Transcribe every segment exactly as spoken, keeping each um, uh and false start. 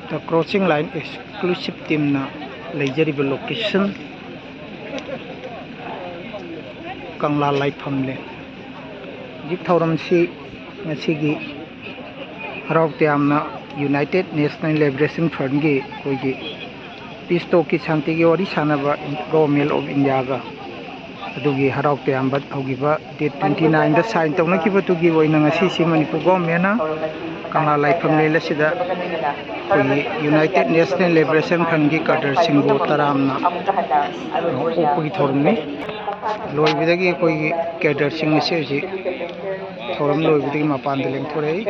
The Crossing Line Exclusive Teamꯅ ꯂꯩꯖꯔꯤꯕ location ꯀꯪꯂꯥ ꯂꯥꯏꯐꯝꯂꯦꯟ꯫ ꯍꯧꯖꯤꯛ ꯊꯧꯔꯝꯁꯤ ꯉꯁꯤꯒꯤ ꯍꯔꯥꯎ ꯇꯌꯥꯝꯅ United National Liberation Frontꯀꯤ ꯑꯩꯈꯣꯏꯒꯤ peace talkꯀꯤ ꯁꯥꯟꯇꯤꯒꯤ ꯋꯥꯔꯤ ꯁꯥꯟꯅꯕ Government of Indiaꯒ ꯑꯗꯨꯒꯤ ꯍꯔꯥꯎ ꯇꯌꯥꯝꯕ ꯍꯧꯈꯤꯕ date twenty nineꯗ sign ꯇꯧꯅꯈꯤꯕꯗꯨꯒꯤ ꯑꯣꯏꯅ ꯉꯁꯤꯁꯤ ꯃꯅꯤꯄꯨꯔ governmentꯅ ꯀꯪꯂꯥ ꯂꯥꯏꯐꯝꯂꯦꯟ ꯑꯁꯤꯗ ꯑꯩꯈꯣꯏꯒꯤ United National Liberation Frontꯀꯤ cadreꯁꯤꯡꯕꯨ ꯇꯔꯥꯝꯅ ꯑꯣꯛꯄꯒꯤ ꯊꯧꯔꯝꯅꯤ꯫ ꯂꯣꯏꯕꯗꯒꯤ ꯑꯩꯈꯣꯏꯒꯤ cadreꯁꯤꯡ ꯑꯁꯤ ꯍꯧꯖꯤꯛ ꯊꯧꯔꯝ ꯂꯣꯏꯕꯗꯒꯤ ꯃꯄꯥꯟꯗ ꯂꯦꯡꯊꯣꯔꯛꯏ꯫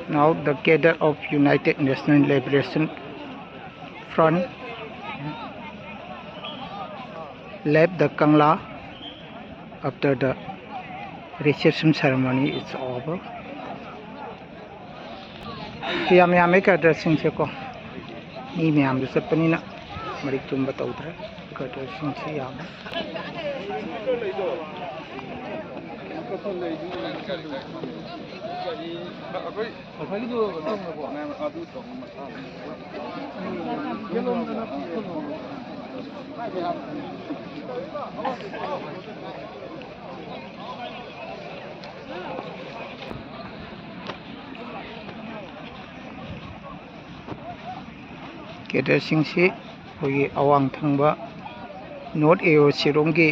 Now the cadre of United National Liberation Front left the Kangla after the reception ceremony is over. ꯌꯥꯝ ꯌꯥꯝꯃꯦ cadreꯁꯤꯡꯁꯦꯀꯣ, ꯃꯤ ꯃꯌꯥꯝꯗꯨ ꯆꯠꯄꯅꯤꯅ ꯃꯔꯤꯛ ꯆꯨꯝꯕ ꯇꯧꯗ꯭ꯔꯦ꯫ Cadreꯁꯤꯡꯁꯤ ꯌꯥꯝꯃꯦ꯫ Cadreꯁꯤꯡꯁꯤ ꯑꯩꯈꯣꯏꯒꯤ ꯑꯋꯥꯡ ꯊꯪꯕ North AOCꯔꯣꯝꯒꯤ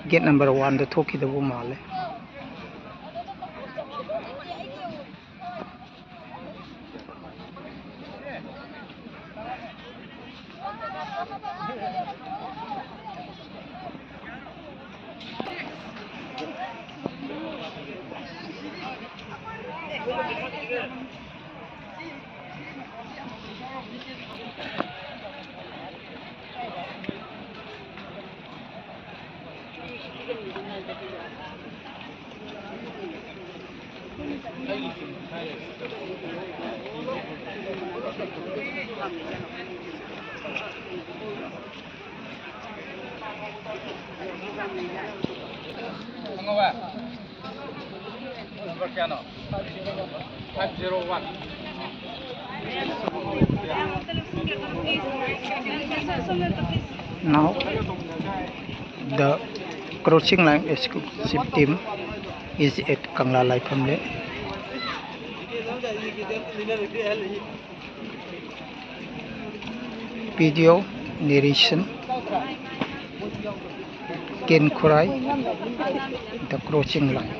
gate number oneꯗ ꯊꯣꯛꯈꯤꯗꯧꯕ ꯃꯥꯜꯂꯦ꯫ ꯈꯪꯉꯕ? ꯅꯝꯕꯔ ꯀꯌꯥꯅꯣ? Five zero one. Now, the crossing line executive team is at Kangla Laiphamle. Video narration, Ken Khurai, the crossing line.